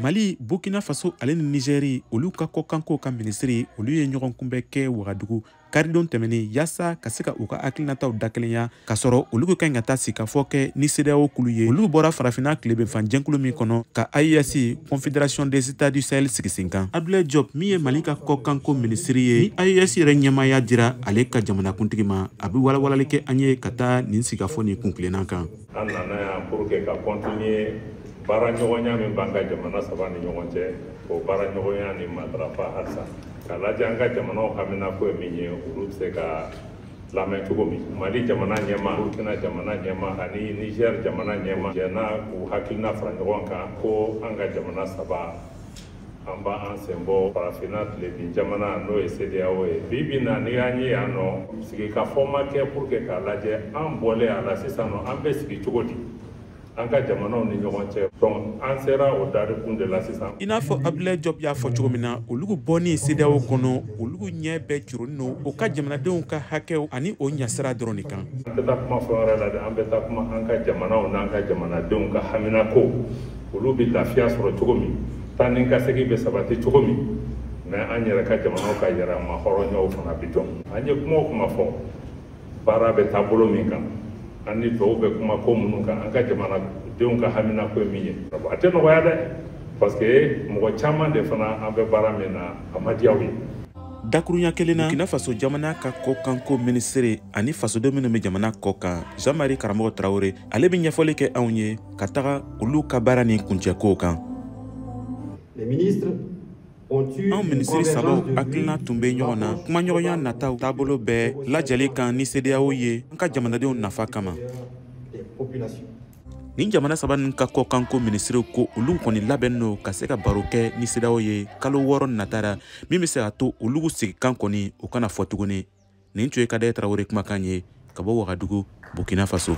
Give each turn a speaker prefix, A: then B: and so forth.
A: Mali, Burkina Faso ale ni Nigeri, olu ka kɔkankow ka minisiri, olu ye ɲɔgɔn kunbɛn kɛ Wagadugu karidon tɛmɛnen yaasa ka se ka u ka hakilinataw dakelenya, k'a sɔrɔ olu ka ɲi ka taa sigikafɔ kɛ ni CEDEAO kulu ye. Olu bɔra farafinna tilebenfan jɛnkulu min kɔnɔ ka AES, Confédération des États du Sahel, sigi sen kan. Abdoulaye Diop, min ye Mali ka kɔkanko minisiri ye, ni AES yɛrɛ ɲɛmaaya dira ale ka jamanakuntigi ma, a bɛ walawalali kɛ an ye ka taa nin sigikafɔ nin kuntilenna kan.
B: An nana yan pour que ka continuer baara ɲɔgɔnya min b'an ka jamana saba ni ɲɔgɔn cɛ, o baara ɲɔgɔnya ni matarafa halisa, k'a lajɛ an ka jamanaw haminako ye min ye, olu bɛ se ka lamɛn cogo min. Mali jamana ɲɛma, Burkina jamana ɲɛma ani Niger jamana ɲɛma jɛnna k'u hakilina fara ɲɔgɔn kan ko an ka jamana saba, an b'an sen bɔ farafinna tilebin jamana, n'o ye CEDEAO ye. Bi bi na, n'i y'an ye yan nɔ, sigikafɔ ma kɛ pour que k'a lajɛ an bɔlen a la sisan nɔ, an bɛ sigi cogo di an ka jamanaw ni ɲɔgɔn cɛ. Donc an sera o darikun de la sisan.
A: I n'a fɔ Abdoulaye Diop y'a fɔ cogo min na, olu bɔni CEDEAO kɔnɔ, olu ɲɛ bɛɛ jurunin don o ka jamanadenw ka hakɛw ani o ɲɛsira dɔrɔn de kan.
B: An tɛ taa kuma fɛn wɛrɛ la dɛ, an bɛ taa kuma an ka jamanaw n'an ka jamanadenw ka haminako, olu bɛ lafiya sɔrɔ cogo min, taa ni ka segin bɛ sabati cogo min, mais an yɛrɛ ka jamanaw ka yɛrɛma hɔrɔnyaw fana bɛ dɔn. An ye kuma o kuma fɔ, baara bɛ taabolo min kan, an ni tɔw bɛ kuma ko minnu kan, an ka jamanadenw ka haminako ye min ye, a tɛ nɔgɔya dɛ, parce que mɔgɔ caman de fana, an bɛ baara min na, a ma diya u ye.
A: Dakurunya kelen na, Burkina Faso jamana ka kɔkanko minisiri ani fasoden minnu bɛ jamana kɔ kan, Jean-Marie Karamɔgɔ Tarawele, ale bɛ ɲɛfɔli kɛ anw ye ka taga olu ka baara ni kuncɛkow kan. Anw minisiri sabaw hakilina tun bɛ ɲɔgɔn na kumaɲɔgɔnya nataw taabolo bɛɛ lajɛlen kan ni CEDEAO ye, an ka jamanadenw nafa kama. Nin jamana saba ninnu ka kɔkanko minisiriw ko olu kɔni labɛn don ka se ka baro kɛ ni CEDEAO ye kalo 6 natara, min bɛ se ka to olu sigikan kɔni o kana fɔ tuguni. Nin tun ye Kadɛ Tarawele kumakan ye ka bɔ Wagadugu, Burkina Faso.